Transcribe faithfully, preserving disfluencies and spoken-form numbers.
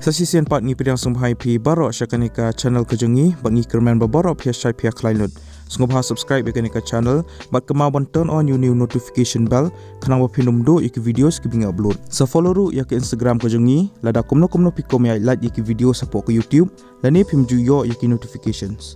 Sa shisien pat ngi pdiang sngewbha ïa phi baroh sha kane ka channel ka jong ngi, bad ngi kyrmen ba baroh phi ïa shait phi ïa khlaiñ lut. Sngewbha subscribe ïa kane ka channel, bad kynmaw ban turn on ïa une u notification bell, khnang ba phin ym duh ïa ki videos kiba ngi upload. Sa follow ruh ïa ka Instagram ka jong ngi, lada kumno kumno phi kwah ban ïa like ïa ki videos hapoh ka YouTube, lane phim ju ïoh ïa ki notifications.